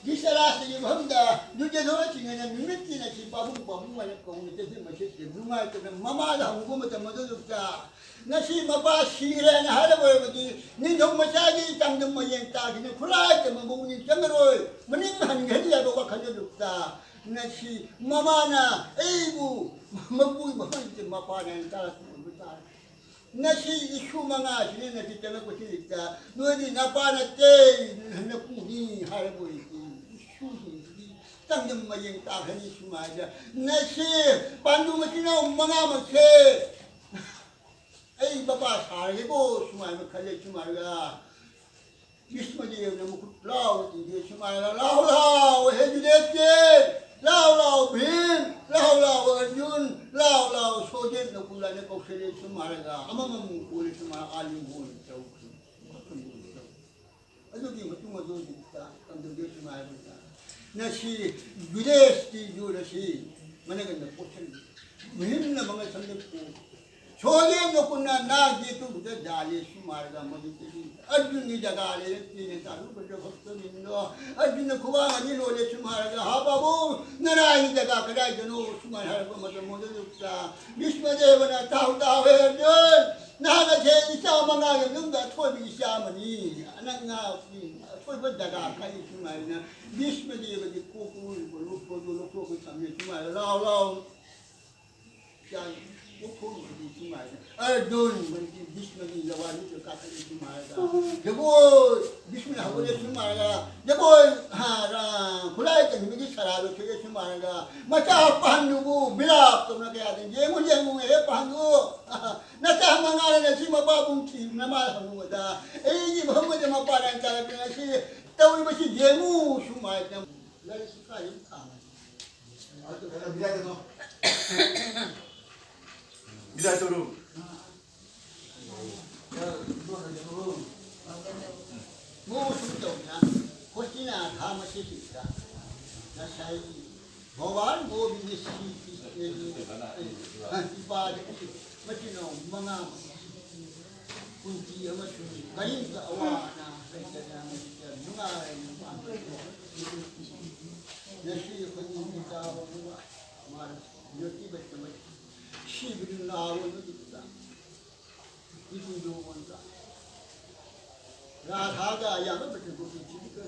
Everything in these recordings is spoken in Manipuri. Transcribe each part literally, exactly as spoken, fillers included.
ꯗꯤꯁꯆꯥꯔꯖꯀꯤ ꯃꯐꯝꯗ ꯌꯨꯝꯁꯦ ꯊꯣꯛꯂꯛꯇ꯭ꯔꯤꯉꯩꯗ ꯅꯨꯃꯤꯠꯀꯤ ꯅꯁꯤ ꯄꯥꯕꯨꯡ ꯄꯥꯕꯨꯡ ꯍꯥꯏꯅ ꯀꯧꯅ ꯆꯠꯁꯤꯟꯕꯁꯦ ꯅꯨꯡꯉꯥꯏꯇꯅ ꯃꯃꯥꯗ ꯍꯪꯉꯨꯕ ꯃꯇꯝ ꯑꯗꯨꯗ ꯉꯁꯤ ꯃꯄꯥ ꯁꯤꯔꯦꯅ ꯍꯥꯏꯔꯕ ꯑꯣꯏꯔꯕꯗꯤ ꯅꯤꯡꯊꯧ ꯃꯆꯥꯒꯤ ꯇꯥꯡꯗꯝ ꯃꯌꯦꯡ ꯇꯥꯈꯤꯅ ꯈꯨꯠꯂꯥꯏ ꯇꯝꯕꯕꯨ ꯅꯤꯡꯁꯤꯡꯉꯔꯣꯏ, ꯃꯅꯤꯡ ꯍꯟꯒꯅꯤ ꯍꯥꯏꯕ ꯋꯥꯈꯜꯗꯨꯗ ꯉꯁꯤ ꯃꯃꯥꯅ ꯑꯩꯕꯨ ꯃꯄꯨꯒꯤ ꯃꯐꯝꯁꯤꯗ ꯃꯄꯥꯅ ꯍꯥꯏꯅ ꯇꯥꯔꯛꯄ ꯑꯣꯏꯕ ꯇꯥꯔꯦ꯫ ꯉꯁꯤ ꯏꯁꯨ ꯃꯉꯥꯁꯤꯅ ꯉꯁꯤ ꯆꯪꯉꯛꯄꯁꯤꯗ ꯅꯣꯏꯗꯤ ꯅꯄꯥ ꯅꯠꯇꯦ, ꯅꯄꯨꯅꯤ ꯍꯥꯏꯔꯕ ꯑꯣꯏꯔꯗꯤ ꯏꯁꯨꯁꯤꯡꯁꯤꯗꯤ ꯇꯥꯡꯗꯝ ꯃꯌꯦꯡ ꯇꯥꯈ꯭ꯔꯅꯤ꯫ ꯁꯨꯃꯥꯏꯅ ꯉꯁꯤ ꯄꯥꯟꯗꯨ ꯃꯆꯤꯟ ꯃꯅꯥꯎ ꯃꯉꯥꯃꯛꯁꯦ ꯑꯩ ꯃꯄꯥ ꯁꯥꯔꯒꯦꯀꯣ ꯁꯨꯃꯥꯏꯅ ꯈꯜꯂꯦ꯫ ꯁꯨꯃꯥꯏꯅ ꯚꯤꯁꯃꯗꯦꯕꯅ ꯃꯈꯨꯠ ꯂꯥꯎ ꯇꯤꯡꯒꯦ ꯁꯨꯃꯥꯏꯅ ꯂꯥꯎ ꯂꯥꯎ ꯍꯦ ꯌꯨꯙꯤꯁꯇꯤꯔ, ꯂꯥꯎ ꯂꯥꯎ ꯚꯤꯝ, ꯂꯥꯎ ꯂꯥꯎ ꯑꯔꯖꯨꯟ, ꯂꯥꯎ ꯂꯥꯎ ꯁꯣꯗꯦꯕ ꯅꯀꯨꯂꯥꯅ ꯀꯧꯁꯜꯂꯦ ꯁꯨꯃꯥꯏꯅ ꯑꯃꯃꯝ ꯀꯣꯜꯂꯦ ꯁꯨꯃꯥꯏꯅ ꯑꯥꯂꯤꯡꯒꯣꯟ ꯇꯧꯈꯤ꯫ ꯑꯗꯨꯒꯤ ꯃꯇꯨꯡ ꯑꯗꯨ ꯍꯧꯖꯤꯛꯇ ꯀꯝꯗꯧꯒꯦ ꯁꯨꯃꯥꯏꯅ ꯉꯁꯤ ꯌꯨꯙꯤꯁꯇꯤꯔ ꯌꯨꯔꯁꯤ ꯃꯅꯒꯟꯗ ꯄꯣꯠꯁꯜꯂꯤ꯫ ꯃꯍꯤꯝꯅ ꯃꯉꯁꯝꯗ ꯄꯣꯛ ꯁꯣꯗꯦꯕ ꯅꯀꯨꯟꯅ ꯅꯥꯒꯤ ꯇꯨꯕꯗ ꯖꯥꯂꯦ ꯁꯨꯃꯥꯏꯔꯒ ꯃꯗꯨꯗꯒꯤ ꯑꯔꯖꯨꯟꯒꯤ ꯖꯒꯥ ꯂꯩꯔꯛꯇꯦꯅ ꯇꯥꯔꯨꯕꯗ ꯚꯛꯇꯁꯤꯡꯗꯣ ꯑꯔꯖꯨꯟꯅ ꯈꯨꯕꯥꯡ ꯑꯅꯤ ꯂꯣꯜꯂꯦ ꯁꯨꯃꯥꯏꯔꯒ, "ꯍꯥ ꯕꯥꯕꯨ, ꯅꯔꯥꯏꯒꯤ ꯖꯒꯥ ꯀꯗꯥꯏꯗꯅꯣ?" ꯁꯨꯃꯥꯏꯅ ꯍꯥꯏꯔꯛꯄ ꯃꯇꯝ ꯃꯗꯨꯗ ꯚꯤꯁꯃꯗꯦꯕꯅ, "ꯇꯥꯎ ꯇꯥꯎ ꯍꯦ ꯑꯔꯖꯨꯟ, ꯅꯍꯥꯛ ꯑꯁꯦ ꯏꯆꯥ ꯃꯉꯥꯒꯤ ꯃꯅꯨꯡꯗ ꯑꯊꯣꯏꯕ ꯏꯆꯥ ꯑꯃꯅꯤ꯫ ꯅꯪ ꯉꯥ ꯑꯊꯣꯏꯕ ꯖꯒꯥ ꯈꯜꯂꯤ ꯁꯨꯃꯥꯏꯅ ꯚꯤꯁꯃꯗꯦꯕꯒꯤ ꯀꯣꯛꯇ ꯂꯣꯏꯅ ꯂꯧꯊꯣꯛꯑꯒ ꯊꯝꯃꯦ ꯁꯨꯃꯥꯏꯅ ꯂꯥꯎ ꯂꯥꯎ ꯆꯥꯏ ꯄꯣꯛꯊꯣꯛꯅꯕꯗꯤ ꯁꯨꯃꯥꯏꯅ ꯑꯔꯖꯨꯟ ꯃꯟꯗꯤ ꯚꯤꯁꯃꯒꯤ ꯂꯋꯥꯏꯗꯨꯗ ꯀꯥꯈꯠꯂꯦ ꯁꯨꯃꯥꯏꯅ ꯖꯒꯣꯏ ꯚꯤꯁꯃꯅ ꯍꯧꯒꯠꯂꯦ ꯁꯨꯃꯥꯏꯅ ꯖꯒꯣꯏ ꯍꯥ, ꯔꯥ, ꯈꯨꯠꯂꯥꯏ ꯇꯝꯕꯒꯤ ꯁꯔꯥꯗꯣ ꯊꯦꯛꯑꯦ ꯁꯨꯃꯥꯏꯅ ꯃꯆꯥ ꯄꯥꯟꯗꯨꯕꯨ ꯕꯤꯂꯥꯞ ꯇꯧꯅ ꯀꯌꯥꯗ ꯌꯦꯡꯉꯨ ꯌꯦꯡꯉꯨ ꯍꯦ ꯄꯥꯟꯗꯨ ꯅꯆꯥ ꯃꯉꯥꯅ ꯉꯁꯤ ꯃꯄꯥꯕꯨꯡ ꯊꯤꯕꯅ ꯃꯥ ꯍꯪꯉꯨꯕꯗ ꯑꯩꯒꯤ ꯃꯐꯝ ꯑꯃꯗ ꯃꯄꯥꯟ ꯇꯥꯔꯛꯇꯅ ꯁꯤ ꯇꯧꯔꯤꯕꯁꯤ ꯌꯦꯡꯉꯨ ꯁꯨꯃꯥꯏꯅ ꯂꯥꯏꯔꯤꯛꯁꯨ ꯀꯥꯏ ꯑꯗꯨꯝ ꯊꯥꯕꯅꯤ꯫ ꯕꯤꯗꯥꯏ ꯇꯧꯔꯣ꯫ ꯕꯤꯗꯥꯏ ꯇꯧꯔꯣ꯫ ꯃꯑꯣꯡ ꯁꯨꯝ ꯇꯧꯗꯅ ꯍꯣꯁꯇꯤꯅꯥ ꯊꯥ ꯃꯁꯤꯁꯤꯗ ꯉꯁꯥꯏ ꯚꯒꯋꯥꯟ ꯒꯣꯕꯤꯟꯗ ꯁ꯭ꯔꯤ ꯀ꯭ꯔꯤꯁꯅꯒꯤ ꯏꯄꯥꯗꯒꯤ ꯃꯆꯤꯟ ꯃꯅꯥꯎ ꯃꯉꯥ ꯑꯃ ꯄꯨꯟꯁꯤ ꯑꯃꯁꯨꯡ ꯀꯔꯤꯝꯇ ꯑꯋꯥ ꯑꯅꯥ ꯂꯩꯇꯅ ꯅꯨꯡꯉꯥꯏꯅ ꯄꯥꯟꯕ꯫ ꯉꯁꯤ ꯑꯩꯈꯣꯏꯒꯤ ꯆꯥꯕ ꯊꯛꯄ ꯃꯥꯅ ꯌꯣꯠꯄꯤꯕ ꯁꯤꯕꯗꯨ ꯅꯥꯕ ꯅꯨꯃꯤꯠꯇ ꯏꯕꯨꯡꯗꯣ ꯑꯣꯟꯕ꯫ ꯔꯥꯙꯥꯒ ꯑꯌꯥꯝꯕ ꯃꯇꯝꯗ ꯄ꯭ꯔꯤꯊꯤꯕꯤꯒ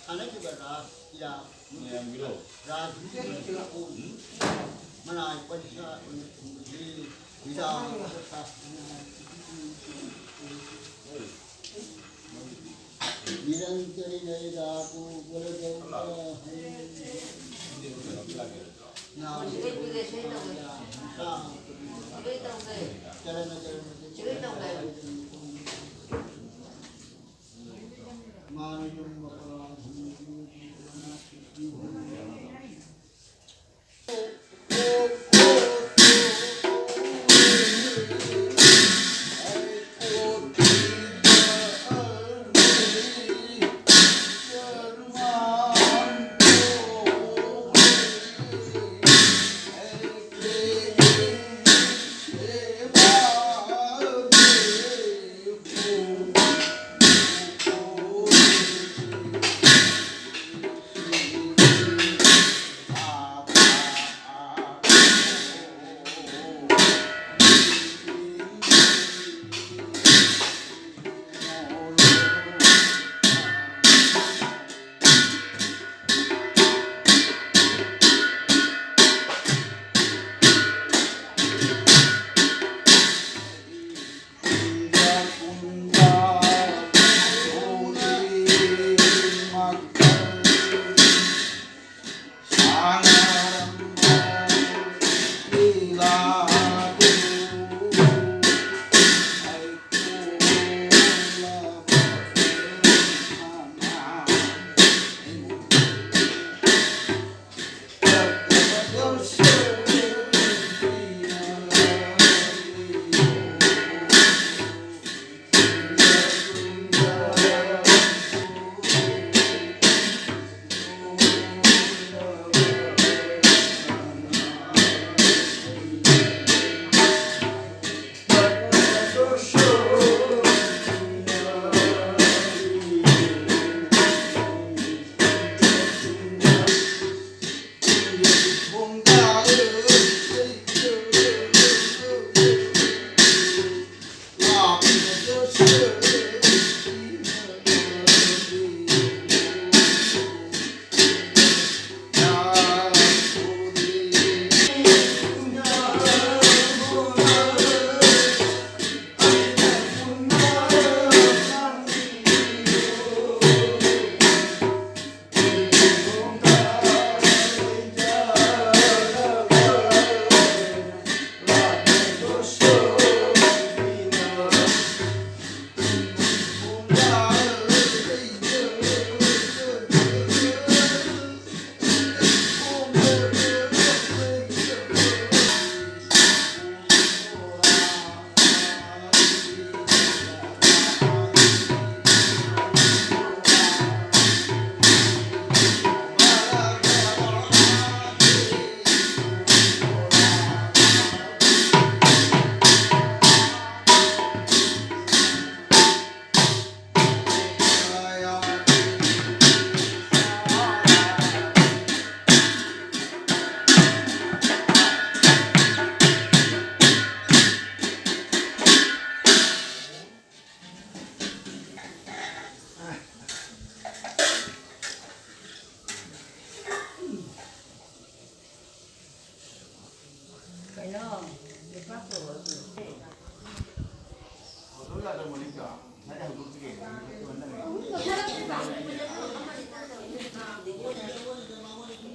ꯁꯥꯟꯅꯈꯤꯕ ꯔꯥꯁ ꯂꯤꯂꯥ ꯃꯌꯥꯝꯒꯤꯔꯣ? ꯔꯥꯁ ꯂꯤꯂꯥ ꯃꯅꯥꯏ ꯄꯔꯤꯁꯥ ꯑꯣꯏꯅ ꯊꯝꯕꯒꯤ ꯂꯤꯂꯥ ꯅꯤꯔꯟꯖꯅꯤ ꯅꯩꯔꯥ ꯀꯨ ꯒꯣꯂꯒꯧꯔ꯫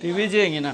ꯇꯤꯚꯤ ꯌꯦꯡꯉꯤꯅ꯫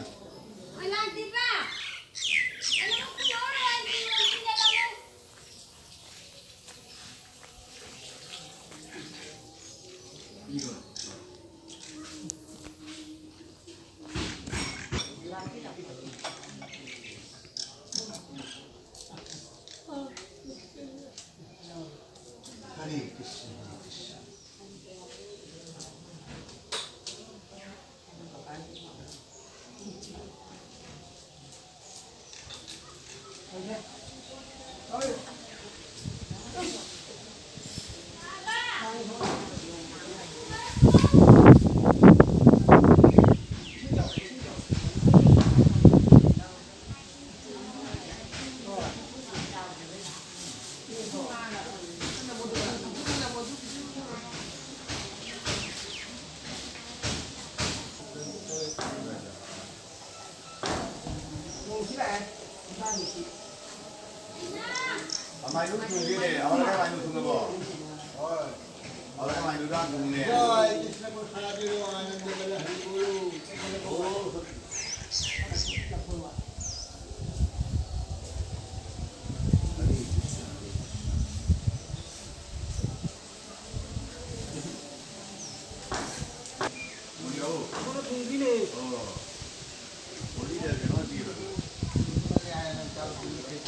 ꯑꯃꯥꯏꯅ ꯊꯣꯡꯒꯦꯅꯦ꯫ ꯑꯃꯥꯏꯅ ꯊꯣꯡꯉꯕꯣ? ꯍꯣꯏ꯫ ꯑꯃꯥꯏꯅ ꯊꯣꯡꯉꯦ꯫ ꯖꯥꯏ ꯀ꯭ꯔꯤꯁꯅ ꯃꯨꯔꯇꯤ ꯍꯔꯤ ꯕꯣꯜ꯫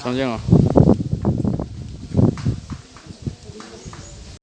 ꯁꯝ ꯌꯦꯡꯉꯣ꯫